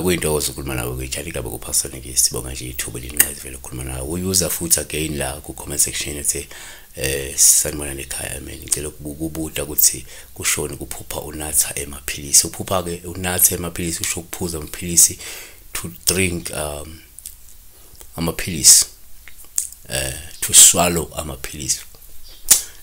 Kuyintokozo ukukhuluma nawe kwi-channel kabe kuphasoneke. Sibonga nje ithuba elinqayizivele ukukhuluma nawe. Uyuza futhi again la ku-comment section ethi sanibona ekhaya, man, ngicela ukubuta ukuthi kushoni kuphupha unatha emaphilisi. Uphupha ke unatha emaphilisi usho ukuphuza amaphilisi, to drink amaphilisi, to swallow amaphilisi,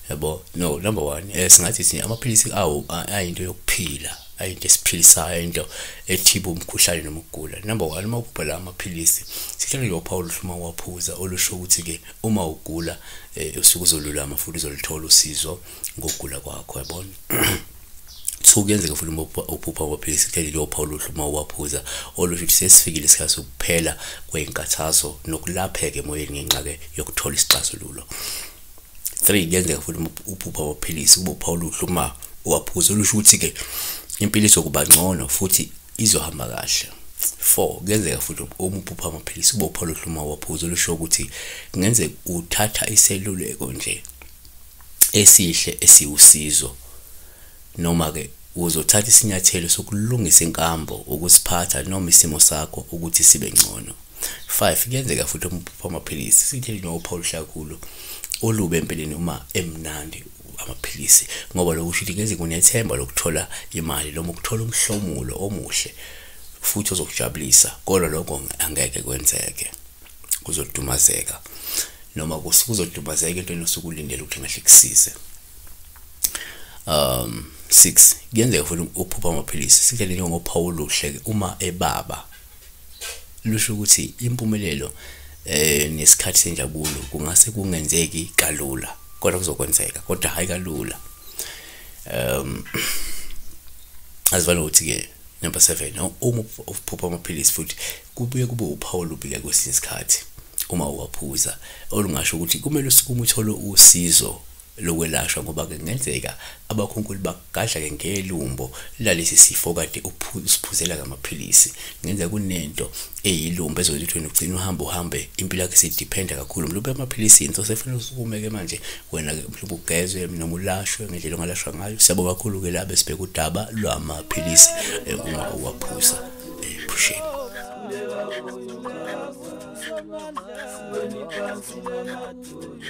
yabo. No, number 1, singathi amaphilisi awo ayinto yokuphila, ayinto esiphilisayo, into ethiba umkhuhlane noma ukugula. Number 1, uma uphupha la amaphilisi sihlale nje uphawu uma waphuza olusho ukuthi ke uma ugula usuke uzolulama futhi uzolithola usizo ngokugula kwakho, yabona. So kuyenzeka futhi uma uphupha amaphilisi kuhleli leyo phawu oluhle uma uwaphuza olusho ukuthi sesifikile isikhathi sokuphela kweyinkathazo nokulapheka emoyeni ngenxa ke yokuthola isixazululo. 3, kuyenzeka futhi uma uphupha amaphilisi kube uphawu oluhle uma uwaphuza olusho ukuthi ke impilo izokuba ngcono futhi izohamba kahle. 4, kuyenzeka futhi uma uphupha amaphilisi kube uphawu oluhle uma uwaphuza olusho ukuthi kungenzeka uthatha iseluleko nje esihle esiwusizo, noma ke uzothatha isinyathelo sokulungisa inkambo, ukusiphatha noma isimo sakho ukuthi sibe ngcono. 5, kuyenzeka futhi uma uphupha amaphilisi sithele nophawu oluhle kakhulu olube empeleni uma emnandi amaphilisi, ngoba lokho kusho ukuthi kungenzeka unethemba lokuthola imali noma ukuthola umhlomulo omuhle futhi ozokujabulisa, kodwa lokho angeke kwenzeke, kuzodumazeka noma kuzodumazeka into osuke ulindele ukuthi ngahle kusize. 6, kuyenzeka futhi uphupha amaphilisi sihlele ngophawu oluhle uma ebaba, lusho ukuthi impumelelo nesikhathi senjabulo kungase kungenzeki kalula, kodwa kuzokwenzeka, kodwa hayi kalula. Azivale ukuthi ke number 7, uma uphupha amaphilisi futhi kubuye kube uphawu olubi kwesinye isikhathi uma uwaphuza, olungasho ukuthi kumele usukume uthole usizo lokwelashwa, ngoba ke kungenzeka abakhonkoli bagadla ke ngelumbo lalesi sifo kade usiphuzela ngamaphilisi. Kungenzeka kunento eyilumbo ezokuthi wena ugcina uhambe uhambe impilo yakho isidependa kakhulu mhlawumbe emaphilisini, so sefanele usukume ke manje wena ke mhlawumbe ugezwe noma ulashwe ngendlela ongalashwa ngayo. Siyabonga kakhulu ke la besibheka udaba lwamaphilisi uma uwaphuza ephusheni. Siweni phansi namadolo.